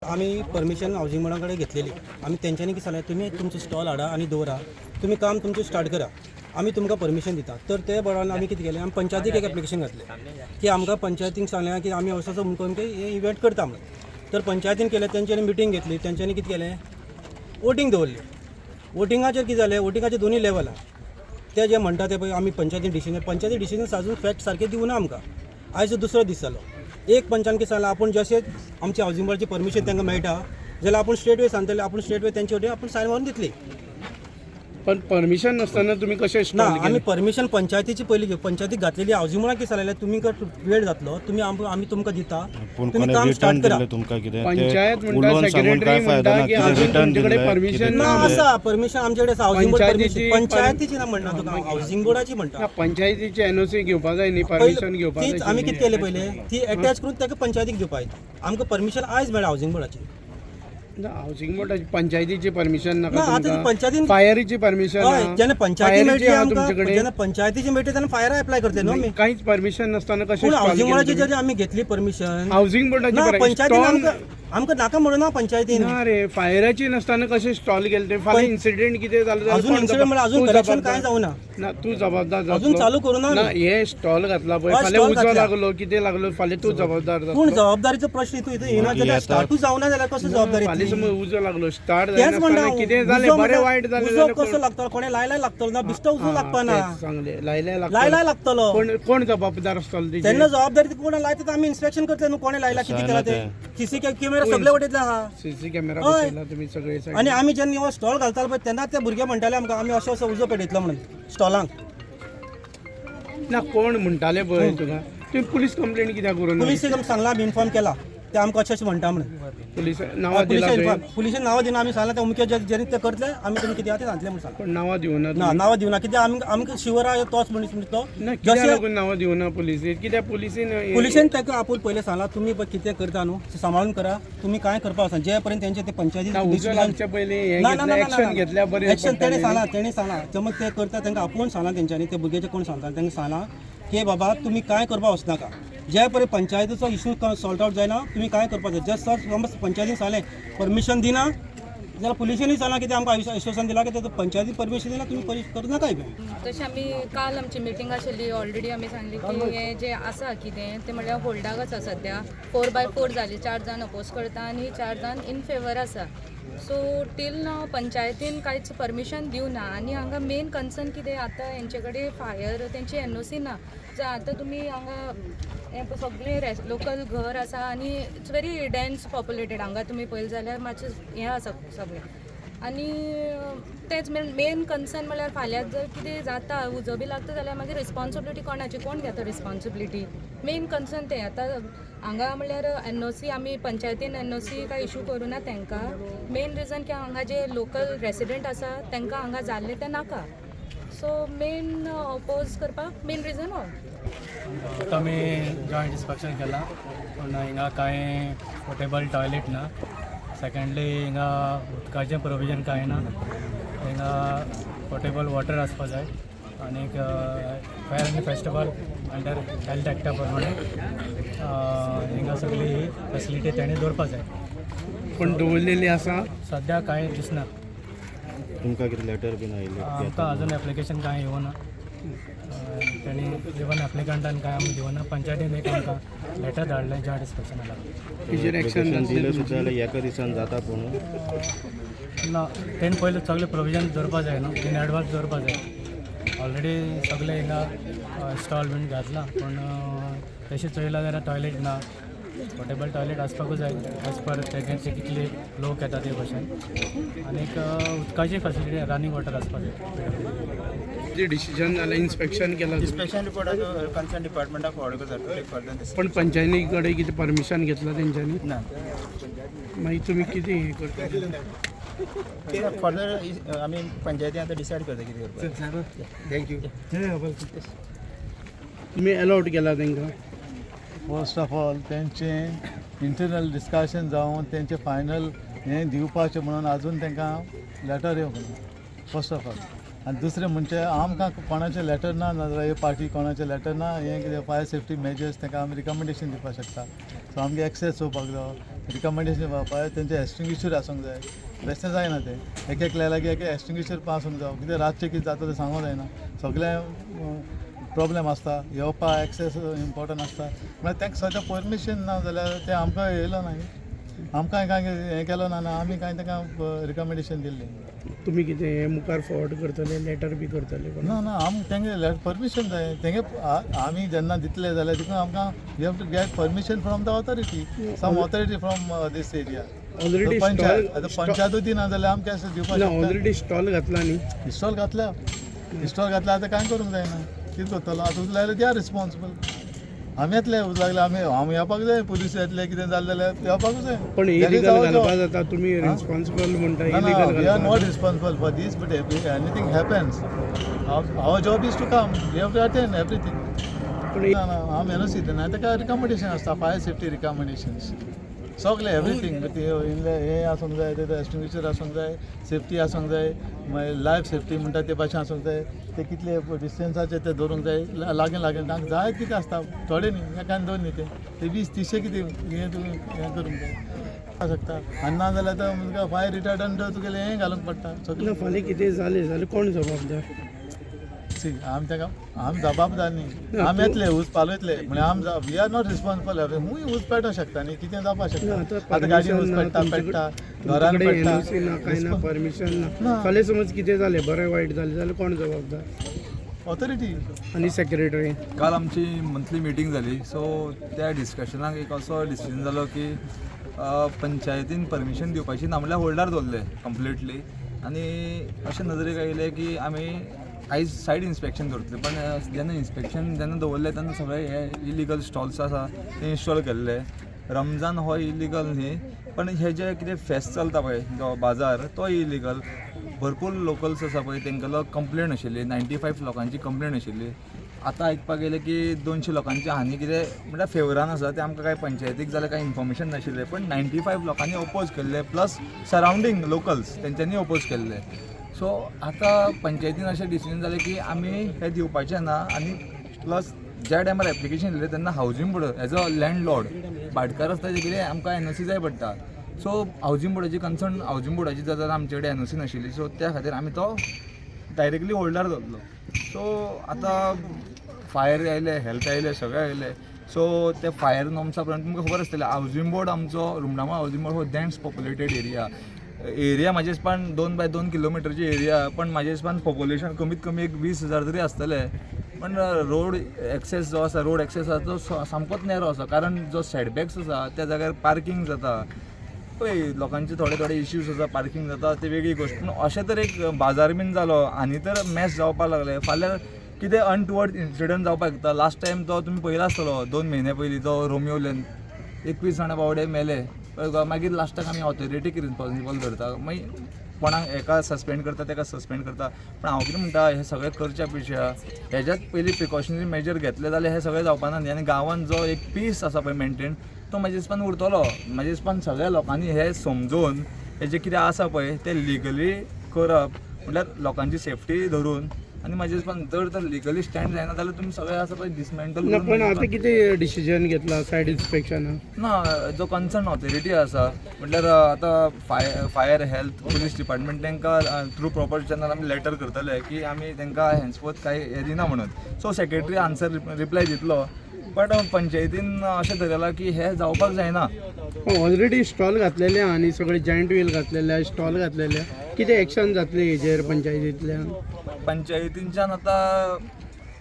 आमी permission housing बोर्डा कडेन घेतलेली. आमी तेंच्यांनी कितें सांगलें, तुमी तुमचो स्टॉल हाडा आनी दवरा, तुमी काम तुमचें स्टार्ट करा, आमी तुमकां परमिशन दिता. तर ते बोर्डान आमी कितें केलें, आमी पंचायतीक एक एप्लिकेशन घातलें की आमकां पंचायतीक सांगलें की आमी असो असो अमको हे इव्हेंट करता म्हणून. तर पंचायतीन केलें, तेंच्यांनी मिटींग घेतली, तेंच्यांनी कितें केलें, वोटींग दवरली. वोटिंगाचेर कितें जालें, वोटिंगाचे दोनूय लेवल आहा. ते जे म्हणटा ते पळय आमी पंचायतीन डिसिजन, पंचायती डिसिजन अजून फॅक्ट सारकें दिवना आमकां. आयज दुसरो दीस जालो. एक पंचान कितें सांगलां, आपूण जशें आमच्या हावजींग बोर्डाची परमिशन तांकां मेळटा जाल्यार आपूण स्ट्रेट वे सांगतले, आपूण स्ट्रेट वे तेंचे वटेन आपूण सायन मारून दितली. पण परमिशन नासतना तुमी कशें ना, स्टॉल आमी परमिशन पंचायतीची पयली घेवन पंचायतीक घातलेली. हावजींग बोर्डान कितें सांगलेलें, तुमी वेळ जातलो, तुमी आमी तुमकां दिता, पूण तुमी कोणें काम रिटर्न स्टार्ट करा. दिल्लें तुमकां कितें? पंचायत ते म्हणटा, उलोवन सांगून सेक्रेटरी काय फायदो म्हणटा ना. की कितें अजून रिटर्न तुमचे कडेन दिल्लें परमिशन कितें ना, ना. आसा परमिशन आमचे कडेन आसा हावजींग बोर्ड परमिशन. पंचायतीची पंचायतीची ना म्हणना तुका, हावजींग बोर्डाची म्हणटा. ना, पंचायतीची एनओसी घेवपा जाय न्ही, परमिशन घेवपा तीच जाय. आमी कितें केलें, पयलें ती एटॅच करून ताका पंचायतीक दिवपा येता. आमकां परमिशन आयज मेळ्ळा हावजींग बोर्डाची. हावजींग बोर्डाची पंचायतीची परमिशन ना, नाका आतां तुमकां? पंचायतीन फायरीची परमिशन? हय, जेन्ना पंचायती मेळटली आमकां, तुमचे कडेन जेन्ना पंचायतीची मेळटली तेन्ना फायरा एप्लाय करतले न्हू आमी. कांयच परमिशन नासतना कशें पूण हावजींग बोर्डाची जेन्ना आमी घेतली परमिशन हावजींग ना, बोर्डाची पंचायतीन आमकां आमकां नाका म्हणून ना पंचायतीन. ना रे, फायराची नासतना कशें स्टॉल गेले ते? फाल्यां इन्सिडेंट कितें जालें जाल्यार अजून कोण इन्सिडेंट म्हळ्यार अजून तूं कलेक्शन जबाबदार. कांय जावना. ना, तूं जबाबदार अजून जातलो. चालू करूं ना ना आमी. हे स्टॉल घातला पळय, हय, फाल्यां स्टॉल उजो घातला. लागलो, कितें लागलो, फाल्यां तूं जबाबदार पूण जातलो. जबाबदारीचो प्रश्न हितून हितून येना. मागीर जाल्यार आता- स्टार्टूच जावना जाल्यार कसो जबाबदारी फाल्यां येतली? समज उजो लागलो, स्टार्ट तेच म्हणटा जायनासतना कितें जालें, उजो बरें म्हणटा- वायट जालें उजो जाल्यार कसो कोण- लागतलो? कोणें लायलाय लागतलो ना, बिश्टो उजो हा, लागपा ना. तेच सांगलें, लायल्यार लागतलो. लायलाय लागतलो. कोण कोण जबाबदार आसतलो तेजेर? तेन्ना जबाबदारी कोण लायता ते आमी इन्स्पेक्शन करतले न्हू, कोणें लायला, कितें केलां ते. सीसी कॅमेरा सगळे वटेंतले आहा. सीसी कॅमेरा हय. बसयला तुमी सगळे सायडीन. आनी आमी जेन्ना हो स्टॉल घालताले पळय तेन्ना ते भुरगे म्हणटाले आमकां, आमी असो असो उजो पेटयतलो म्हणून स्टॉलांक. ना, कोण म्हणटाले पळय तुका, तुमी पुलीस कंप्लेंट कित्याक करूं ना? पुलिसेक आमी सांगलां, आमी इन्फॉर्म केला, ते आमकां अशें अशें म्हणटा म्हणून. पुलिस नांवां दिला पुलिशे तुवें? इन्फॉर्म, पुलिशे नांवां दिना. आमी सांगलां ते अमके जेन्ना ते करतले आमी तुमी कितें आहा तें सांगतले म्हणून सांगलां. पण नांवां दिवना ना, तुमी? नांवां दिवना कित्याक आमी आमकां शिवर आहा तोच मनीस म्हणजे तो ना, कित्याक जशें लागून नांवां दिवना पुलिसेक? कित्याक पुलिसेन पुलिशेन ताका आपूण पयलें सांगलां, तुमी पळय कितें करता न्हू तें सांबाळून करा, तुमी कांय करपा वचना जे पर्यंत तेंचे ते पंचायती ना, उजो लागच्या पयलीं हें ना ना घेतलें, ना एक्शन घेतल्यार बरें एक्शन तेणें पडटलें. सांगलां, तेणें सांगलां जमत ते करता. तांकां आपोवन सांगलां तेंच्यांनी, ते भुरग्याचे कोण सांगता तांकां सांगलां की बाबा तुमी कांय करपा वचनाका जे पर्यंत पंचायतीचो इशू सॉर्ट आवट जायना, तुमी कांय करपा जाय. जस्ट सर पंचायतीन सांगलें परमिशन दिना जाल्यार पुलिशेनूय सांगलां कितें आमकां आश्वासन दिलां की ते पंचायतीन परमिशन दिना, तुमी करनाका इव्हेंट. तशें आमी काल आमची मिटींग आशिल्ली, ऑलरेडी आमी सांगली की हें जें आसा कितें तें म्हणल्यार होल्डाक आसा सद्या. 4x4 जाली, चार जाण अपोज करता आनी चार जाण इन फेवर आसा. सो टील नाव पंचायतीन कांयच परमिशन दिवना. आनी हांगा मेन कन्सर्न कितें आतां हेंचे कडेन फायर तेंची एनओसी ना. जर आतां तुमी हांगा हें पळय सगळें लोकल घर आसा आनी it's very dense populated. हांगा तुमी पळयलें जाल्यार मातशें हें आसा सगळें. आनी तेंच मेन मेन कन्सर्न म्हणल्यार फाल्यां जर कितें जाता, उजो बी लागता जाल्यार मागीर रिस्पॉन्सिबिलिटी कोणाची, कोण घेता रिस्पॉन्सिबिलिटी? मेन कन्सर्न तें. आतां हांगा म्हणल्यार एनओसी आमी पंचायतीन एनओसी काय इशू करूं ना तांकां. मेन रिजन की हांगा जे लोकल रेसिडेंट आसा तांकां हांगा जाल्लें तें नाका. सो मेन ओपोज करपाक मेन रिजन हो. आतां आमी जॉयंट इन्स्पेक्शन केलां, पूण हिंगा कांय पोर्टेबल टॉयलेट ना. सेकेंडली, हिंगा उदकाचें प्रोविजन कांय ना. हिंगा पोर्टेबल वॉटर आसपा जाय. आनीक फेर आनी फेस्टिवल अंडर हेल्थ एक्टा प्रमाणे हिंगा सगळी फेसिलिटी तेणी दवरपा जाय. पण दवरलेली आसा? सद्या कांय दिसना. तुमकां कितें लेटर बीन आयिल्लें? आमकां अजून एप्लिकेशन कांय येवना. तेणी इवन एप्लिकंटान कांय आमी दिवना. पंचायतीन एक आमकां लेटर धाडलें जॉयंट इन्स्पेक्शना लागून. तेजेर एक्शन एप्लिकेशन दिलें जातलें? सुद्दां जाल्यार एका दिसान जाता पूण ना, तेणी पयलीं सगळें प्रोविजन दवरपा जाय न्हू, इन एडवान्स दवरपा जाय. ऑलरेडी सगळें हिंगा स्टॉल बीन घातलां, पूण तशें चोयलां जाल्यार टॉयलेट ना. पोर्टेबल टॉयलेट आसपाकूच जाय एज पर तेगे कितले लोक येता ते भशेन. आनीक उदकाची फेसिलिटी, रनिंग वॉटर आसपाक जाय. डिसिजन जालें, इन्स्पेक्शन केलां तुमी? इन्स्पेक्शन रिपोर्ट कन्सर्न डिपार्टमेंटाक फॉरवर्ड करता फर्दर. पण पंचायती कडेन कितें परमिशन घेतलां तेंच्यांनी? ना. मागीर तुमी कितें हें करता? ते फर्दर आमी पंचायती आतां डिसायड करता कितें करपाक. Thank you. तुमी अलाउड केला तांकां? फर्स्ट ऑफ ऑल, तेंचें इंटरनल डिस्कशन जावन तेंचें फायनल हें दिवपाचें म्हणून आजून तांकां लेटर येवंक ना फर्स्ट ऑफ ऑल. आनी दुसरें म्हणजे आमकां कोणाचें लेटर ना, नाजाल्यार हे पार्टी कोणाचें लेटर ना. हें कितें फायर सेफ्टी मेजर्स तांकां आमी रिकमेंडेशन दिवपाक शकता. सो आमगे एक्सेस येवपाक जायो. रिकमेंडेशन पावपा तेंचे एक्सटिंग्विशर आसूंक जाय. बेश्टें जायना तें, एक एकल्या लागीं एक एक्सटिंग्विशर पण आसूंक जाय. कितें रातचें कितें जाता तें सांगूंक जायना, सगळें प्रॉब्लेम आसता. येवपा एक्सेस इम्पोर्टंट आसता. म्हळ्यार तांकां सद्या परमिशन ना जाल्यार तें आमकां येयलो ना, आमकां कांय हें केलो ना, आमी कांय तांकां रिकमेंडेशन दिल्लें. तुमी कितें हें मुखार फॉरवर्ड करतले, लेटर बी करतले? ना ना, आम तेंगे परमिशन जाय. तेंगे आमी जेन्ना दितले जाल्यार तितून आमकां you have to get permission from the authority, some authority from this area. Already panchayat, आतां पंचायतूय दिना जाल्यार आमकां अशें दिवपाक शकता. ऑलरेडी स्टॉल घातला न्ही? स्टॉल घातल्या, स्टॉल घातल्या, आतां कांय करूंक जायना. कितें करतलो आतां? उजो लागल्यार they are responsible. आमी येतले, उजो लागल्यार आमी आमी येवपाक जाय. पुलीस येतले, कितें जालें जाल्यार येवपाक जाय. पण इलिगल घालपा जाता, तुमी रिस्पॉन्सिबल म्हणटा. Illegal, we are not responsible for this, but if anything happens our job is to come, we have to attend everything. ना ना, आमी एनओसी दिना. ताका रिकमेंडेशन आसता, फायर सेफ्टी रिकमेंडेशन्स सगळे एवरीथींग. हें आसूंक जाय, ते एक्सटिंग्विशर आसूंक जाय, सेफ्टी आसूंक जाय, मागीर लायफ सेफ्टी म्हणटा ते भाशेन आसूंक जाय. ते कितले डिस्टन्साचे ते दवरूंक जाय, लागीं लागीं तांकां जाय कितें आसता. थोडे न्ही, एकान दोन न्ही, ते 20 30 कितें हें तुवें हें करूंक जाय शकता. आनी ना जाल्यार तुमकां फायर रिटार्डंट तुगेलें हें घालूंक पडटा सगळें. फाल्यां कितें जालें जाल्यार कोण जबाबदार? सी, आमी ताका आमी जबाबदार न्ही, आमी येतले ऊस पालयतले म्हळ्यार आम we are not responsible. खूंय ऊस पेटोवंक शकता न्ही, कितें जावपाक शकता. आतां गाडी ऊस पेट्टा पेट्टा, घरान पेट्टा, कांय ना, परमिशन ना. फाल्यां समज कितें जालें, बरें वायट जालें जाल्यार कोण जबाबदार? ऑथॉरिटी आनी सेक्रेटरी. काल आमची मंथली मिटींग जाली, सो त्या डिस्कशनाक एक असो डिसिजन जालो की पंचायतीन परमिशन दिवपाची ना, म्हणल्यार होल्डार दवरलें कंप्लिटली. आनी अशें नदरेक आयलें की आमी आयज सायड इन्स्पेक्शन दवरतले, पण जेन्ना इन्स्पेक्शन जेन्ना दवरलें तेन्ना सगळे हे इलिगल स्टॉल्स आसा ते इन्स्टॉल केल्ले. रमजान हो इलिगल न्ही, पण हे जे कितें फेस्त चलता पळय, जो बाजार, तो इलिगल. भरपूर लोकल्स आसा पळय तेंकां कंप्लेन आशिल्ली, 95 लोकांची कंप्लेन आशिल्ली. आतां आयकपाक येयलें की 200 लोकांची हानी कितें म्हणल्यार फेवरान आसा, तें आमकां कांय पंचायतीक जाल्यार कांय इन्फॉर्मेशन नाशिल्लें. पण 95 लोकांनी ओपोज केल्लें, प्लस सरावंडींग लोकल्स तेंच्यांनी ओपोज केल्लें. सो आतां पंचायतीन अशें डिसिजन जालें की आमी हें दिवपाचें ना. आनी प्लस ज्या टायमार एप्लिकेशन दिलें तेन्ना housing board as a landlord भाटकार आसता ते कितें आमकां एनओसी जाय पडटा. सो हावजींग बोर्डाची कन्सर्न, हावजींग बोर्डाची जाल्यार आमचे कडेन एनओसी नाशिल्ली, सो त्या खातीर आमी तो डायरेक्टली होल्डार दवरलो. सो आतां फायर आयलें, हेल्थ आयलें, सगळें आयलें. सो ते फायर नॉर्म्सा प्रमाण तुमकां खबर आसतलें, हावजींग बोर्ड आमचो रुमडामळ हावजींग बोर्ड हो डेन्स पॉप्युलेटेड एरिया. एरिया म्हाजे हिसपान 2 बाय 2 किलोमिटरची एरिया, पण म्हाजे हिसपान पॉप्युलेशन कमीत कमी एक 20,000 तरी आसतलें. पण रोड एक्सेस जो आसा, रोड एक्सेस आसा तो सामकोच नॅरो आसा, कारण जो सेटबॅक्स आसा त्या जाग्यार पार्कींग जाता पळय, लोकांचे थोडे थोडे इश्यूज आसा, पार्कींग जाता ती वेगळी गोश्ट. पूण अशें तर एक बाजार बीन जालो आनी तर मॅस जावपाक लागलें, फाल्यां कितें अनटुवर्ड इन्सिडंट जावपाक शकता. लास्ट टायम तो तुमी पळयला आसतलो, 2 म्हयने पयलीं तो रोमियो लेन 21 जाणां बावडे मेले. मागीर लास्टाक आमी ऑथॉरिटीक रिस्पॉन्सिबल धरता, मागीर कोणाक एका सस्पेंड करता तेका सस्पेंड करता. पण हांव कितें म्हणटा, हें सगळें करच्या पेक्षा हेज्यात पयलीं प्रिकॉशनरी मेजर घेतले जाल्यार हें सगळें जावपा ना न्ही. आनी गांवांत जो एक पीस आसा पळय मेनटेन, तो म्हाज्या हिसपान उरतलो. म्हाज्या हिसपान सगळ्या लोकांनी हें समजून हेजें कितें आसा पळय तें लिगली करप, म्हणल्यार लोकांची सेफ्टी धरून. आनी म्हाज्या हिसपान जर तर लिगली स्टँड जायना जाल्यार तुमी सगळें आसा पळय डिसमेंटल. पण आतां कितें डिसिजन घेतला सायड इन्स्पेक्शनान? ना, जो कन्सर्न ऑथॉरिटी आसा म्हटल्यार आतां फायर हेल्थ पुलीस डिपार्टमेंट तांकां थ्रू प्रॉपर चॅनल आमी लेटर करतले की आमी तांकां हेन्सफोर्थ कांय हें दिना म्हणून. सो सेक्रेटरी आन्सर रिप्लाय दितलो, बट पंचायतीन अशें धरलां की हें जावपाक जायना. ऑलरेडी स्टॉल घातलेले आनी सगळे जायंट व्हील घातलेले, स्टॉल घातलेले, कितें एक्शन जातलें हेजेर पंचायतींतल्यान? पंचायतींच्यान आतां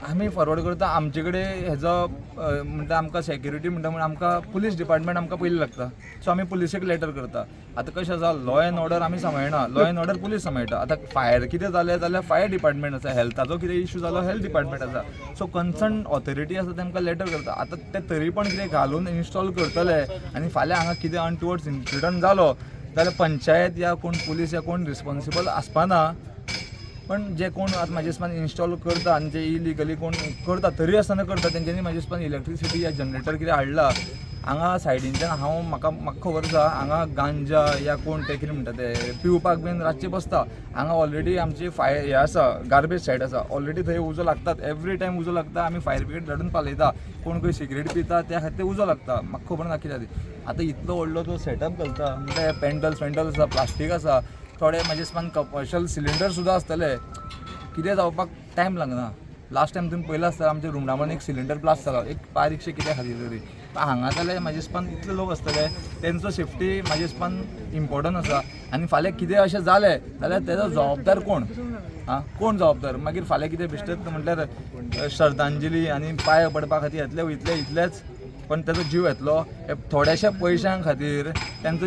आमी फॉरवर्ड करता. आमचे कडेन हेजो म्हणटा आमकां सेक्युरिटी म्हणटा म्हण आमकां पुलीस डिपार्टमेंट आमकां पयलीं लागता. सो आमी पुलिसेक लेटर करता. आतां कशें आसा, लॉ एंड ऑर्डर आमी सांबाळना, लॉ एंड ऑर्डर पुलीस सांबाळटा. आतां फायर कितें जालें जाल्यार फायर डिपार्टमेंट आसा, हेल्थाचो कितें इशू जालो हेल्थ डिपार्टमेंट आसा. सो कन्सर्न ऑथॉरिटी आसा तांकां लेटर करता. आतां ते तरी पण कितें घालून इन्स्टॉल करतले आनी फाल्यां हांगा कितें अनटुवर्ड्स इन्सिडंट जालो जाल्यार पंचायत या कोण पुलीस या कोण रिस्पॉन्सिबल आसपाना. पण जे कोण आतां म्हाजे हिसपान इन्स्टॉल करता आनी जे इलिगली कोण करता तरी आसतना करता, तेंच्यांनी म्हाजे हिसपान इलेक्ट्रिसिटी या जनरेटर कितें हाडला. हांगा सायडीनच्यान हांव म्हाका म्हाका खबर आसा हांगा गांजा या कोण ते कितें म्हणटा ते पिवपाक बीन रातचे बसता. हांगा ऑलरेडी आमची फायर हे आसा, गार्बेज सायड आसा, ऑलरेडी थंय उजो लागतात, एवरी टायम उजो लागता. आमी फायर ब्रिगेड धाडून पालयता, कोण खंय सिगरेट पिता त्या खातीर उजो लागता. म्हाका खबर ना कित्याक. आतां इतलो व्हडलो तो सेटअप घालता म्हणल्यार पेंडल्स वेंडल्स आसा, प्लास्टीक आसा, थोडे म्हाजे दिसपान कमर्शियल सिलिंडर सुद्दां आसतले. कितें जावपाक टायम लागना. लास्ट टायम तुमी पयला आसता आमच्या रुमडामान एक सिलिंडर ब्लास्ट जालो एक बारीकशें कित्या खातीर तरी. हांगा जाल्यार म्हाजे हिसपान इतले लोक आसतले, तेंचो सेफ्टी म्हाजे हिसपान इम्पॉर्टंट आसा. आनी फाल्यां कितें अशें जालें जाल्यार तेजो जबाबदार कोण? आं, कोण जबाबदार? मागीर फाल्यां कितें बेश्टेच म्हटल्यार श्रद्धांजली आनी पांय पडपा खातीर येतले वयतले इतलेच, पण तेजो जीव येतलो. हे थोड्याशा पयशां खातीर तेंचो